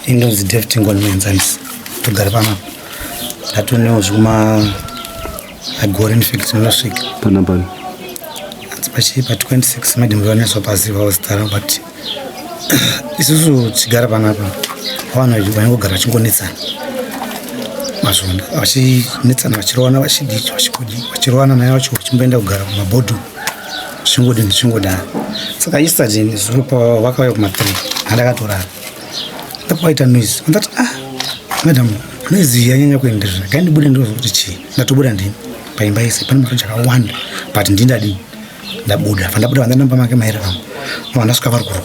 Indonzi David Ngoni Muenzanisi, togara panapa. Ndatonewo zvekuma agore in fact ndinosvika. Panapa ni? Hanzi pachi pa 26 madam vanetswa pasi vazita ravo but isusu tichigara panapa vanhu vaingogara vachingonetsana. Mazvona vachinetsana vachirovana vachidii vachikudii vachirovana naye vacho vachimboenda kugara kumabhodho zvichingodini zvichingodaro. Saka yesterday zuro pavakauya kuma 3 handakatorara. Ndapaita noise ndati ah madam noise iyi yanyanya kuenderera gai ndibude ndozwa kuti chii ndatobuda ndini paimba yese pane masoja akawanda but ndini ndadini ndabuda pandabuda vandanamba make mairi vamwe vandasvika vari kurwa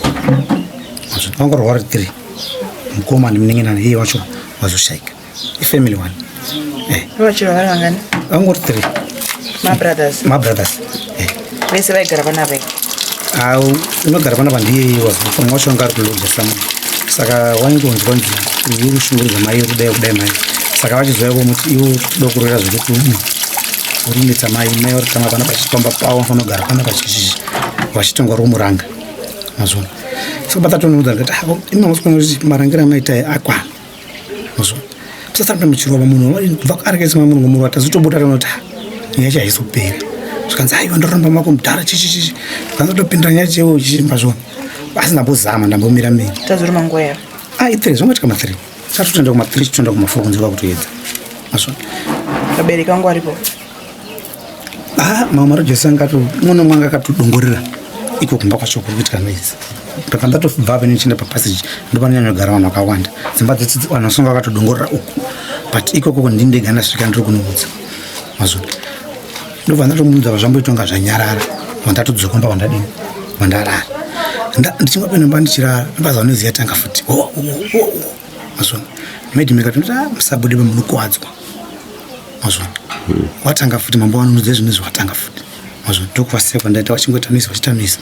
vangorwa vari 3 mukoma nemunin'ina iye wacho vazoshaika ifamily one eh. Vachiro vari vangani? Vangori 3. My brothers. My brothers. Eh. Vese vaigara panapa. Au unogara panapa ndiye wazopamwe wacho anga ari kuloja somewhere. Saka waingonzwa nzi uri kushungurudza mai uri kudai kudai mai. Saka vachizouya vomuti iwe kuda kurera zvekuti uri kunetsa mai mai vari kutanga panapa vachifamba pavo vanofanira kugara panapa chichichi vachitonga uri kumuranga. Mazvona. Saka patatonoudza ndikati ah imi hamusi kuona kuti marangiro amaita aya akwana. Musasaramba muchirova munhu kubva kuarekaisa munhu ngomurova tazotobuda taona kuti nyaya yacho haisi kupera zvikanzi aiwa ndoramba mako mudhara chichichichi zvikanzi topindura nyaya chewo chichimba zvona asi ndambozama ndambomira mira tazoruma nguva yavo ah i3 zvangoitika ma3 tatotoenda kuma3 titoenda kuma4 kunze kwakutoedza mazvona vabereki vangu varipo Ah, mamwe marojesu anga ato mwana mwanga akatodongorera iko kumba kwacho kuri kuitika noise paka ndatobva apa ndichienda papassage ndopanonyanya kugara vanhu vakawanda dzimba dzese vanhu vasonga vakatodongorera uku but ikoko ndini ndega ndasvika ndiri kunoudza mazona ndobva ndatomuudza zvamboitwa nga zvanyarara vandatodzoka mba vandadini vandarara ndichingopinda mba ndichirara ndobva noise yatanga futi mazona maid mekatoti ah, musabude pamunokuwadzwa mazvona watanga futi mambo vanonudza zvinhu izvi watanga futi mazvona ndokuvasiya kwandaita vachingoita noise vachiita noise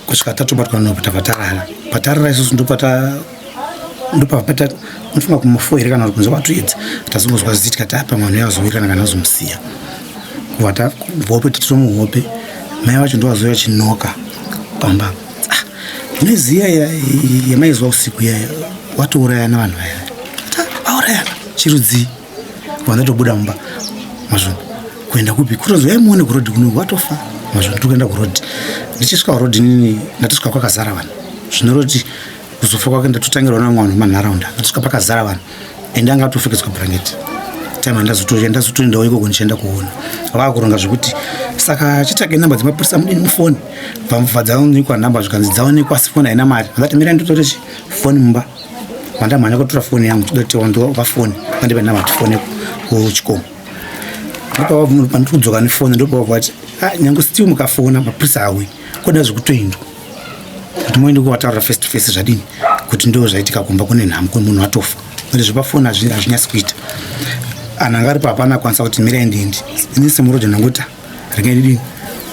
kusvika tatobatwa nopo tabva tarara patarara isusu ndopata ndopapata unofunga kumafo here kana kuti kunze kwatoedza tazongozwa ziti kati apa mwana uya azowirirana kana azomusiya kuvata hope titiri muhope mai vacho ndovazouya vachinoka pamba ah, noise iya yamaizwa usiku iya watourayana vanhu vaya aurayana chirudzii Vandatobuda mumba mazvona kuenda kupi kutonzi uyai muone kurodhi kuno watofa mazvona tiri kuenda kurodhi ndichisvika kurodhi nini ndatosvika kwakazara vanhu zvinoroti kuzofa kwake ndatotangirwa nevamwe vanhu vemanharaunda ndatosvika pakazara vanhu ende anga atopfekedzwa bhurangeti time andazotoenda ndazotoendawo ikoko ndichienda kuona vakuronga zvekuti saka chitsvage namba dzemapurisa mudini mufoni bva dzaonekwa namba zvikanzi dzaonekwa asi foni haina mari ndati mirai nditore foni mumba Vandamhanya kutora foni yangu toda kuti wandiwa foni vandipa namba tifone kuchikomo pandiri kudzoka nefoni ndopavati ah, nyange still mukafona mapurisa awe koda zvekutoendwa kuti moende kuvataurira face to face zvadini kuti ndo zvaitika kumba kune nhamo kune munhu atofa ende zvepafoni hazvinyatsi kuita anhu anga aripo hapana akwanisa kuti mirai ndiendi ini semuroja ndangoti regai ndidini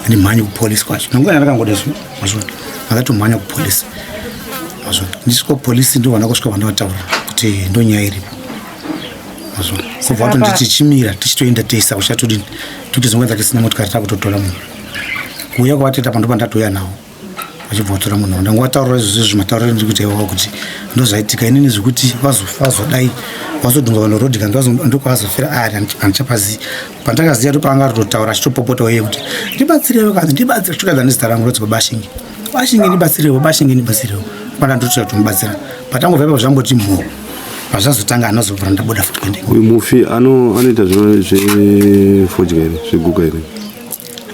ndimhanye kupolice kwacho nangona ndakangoda mazvona ndakatomhanya kupolice mazvona ndisvika kupolice ndovana kusvika vandavataura kuti ndonyaya iripo mazvona kubva watonditi chimira tichitoenda tese akuchatodini totizongoenda tisina motikari takutotora munhu kuuya kwavatoita pando pandatouya nawo vachibva vatora munhu ndangowataurira izvozvo izvi matauriro ndiri kuita iwawo kuti ndozvaitika inini zvekuti vazofa vazodai vazodhunga vanhu rodhi kana ndokwavazofira ari handichapazivi pandakaziva ndopaanga ritotaura achitopopotawo iye kuti ndibatsirewo kanzi ndibatsire chitokadza nezita rangu rodzi babashingi bashingi ndibatsirewo bashingi ndibatsirewo pana ndotoita tomubatsira patangobva ipapo zvamboti mho pazvazotanga anozobvura ndabuda futi kuende uyu mufi anoita zvefodya here zveguka here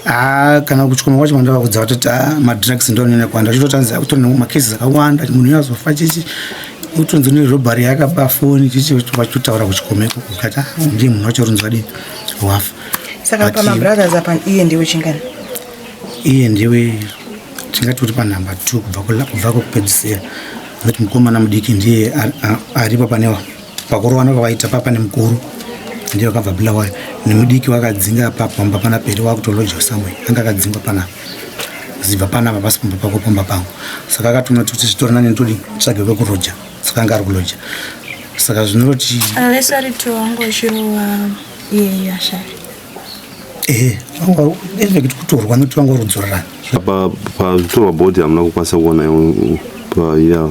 Ah, kana kuchikoma kwacho mandava kudza vatoti ah, madrugs ndo anonyanya kuwanda achitotanzi akutori nemacases akawanda munhu uyo azofa chichi utonzi nerobhari yakaba foni chichi vachitotaura kuchikoma ikoko kati ah, ndiye munhu wacho runzi vadini wafa saka pamabrothers apa iye ndiwe chingani iye ndiwe tingati kuti panhamba two kubva kwekupedzisira nekuti mukomana mudiki ndiye aripo pane pakurovana kwavaita papa nemukuru ndiye wakabva bulawayo nemudiki wakadzinga pamba pana peri wakutoloja somewhere anga akadzingwa panapa zibva panapa pasi pamba pako pamba pangu saka akatona kuti zvitori nani nditodi tsvage kwekuroja saka anga ari kuloja saka zvinoroti vese vari two wangu vachirova iyeyo ashaya ehe vanga kutorwa nokuti vanga varudzorerana apa pazvitorwa bhodhi hamuna kukwanisa kuona paiya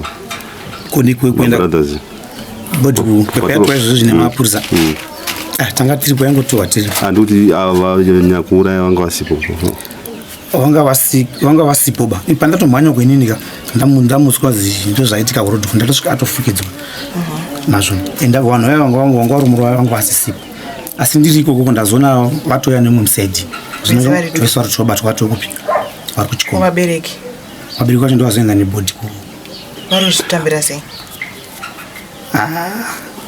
Koni kuenda Mabrothers. Body kuyaitwa izvozvo nemapurisa. Ah, tanga tiripo, yangotiwa tiripo. Handikuti ava nyakuuraya vanga vasipo? Vanga vasipo ba. Pandatomhanya kuininika, ndamutswa ndo zvaitika kuroad, ndatosvika atofukidzwa nazvo. Enda vanhu vaya vanga vari murova vanga vasisipo, asi ndiri ikoko ndazoona vatouya nemwe musaidi. Vese varipi? Vese vari tobatwa vatokupi, vari kuchikoro. Vabereki? Vabereki vacho ndovazoenda nebody ku Vari kuzvitambira sei?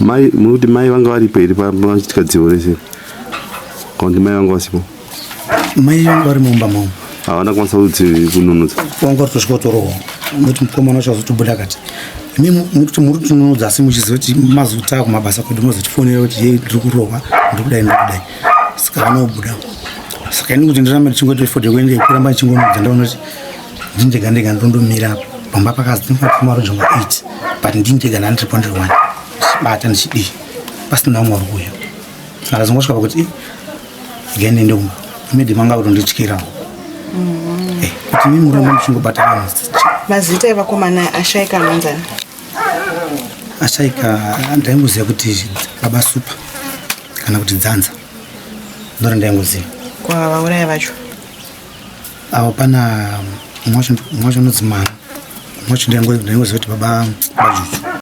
Mai, muri kuti mai vanga varipo here pachitika dzivo rese, kana kuti mai vanga vasipo? Mai vanga vari mumba mamo. Havana kukwanisa kununudza? Vanga vari tosvika kutorohwa, nokuti mukomana wacho azotobuda akati, "Imi muri kutinunudza, asi muchiziva kuti mazuta kumabasa kwedu mozotifonera kuti ye ndiri kurohwa, ndiri kudai, ndiri kudai." Saka vanobuda. Saka ini kuti ndirambe ndichingoti fodhi kuende kuramba ndichingonudza, ndaona kuti ndindega ndega ndondomira pamba pakazi marojonga 8, but ndindega ndandiripo, ndiri one, ndichibata, ndichidii, pasina umwe uri kuuya. Saka ndazongosvika pakuti, "Ih, gende kumba." Maybe manga kutondityirawo kuti mi muramba muchingobata vanhu. Mazita evakomana ashaika anonzani? Ashaika ndaingoziva kuti Baba Supa kana kuti Dzanza, ndora ndaingoziva. Kwavauraya vacho? Avo pana mumwe wacho unonzi Mana, mumwe wacho ndaingoziva kuti Baba Bajuju.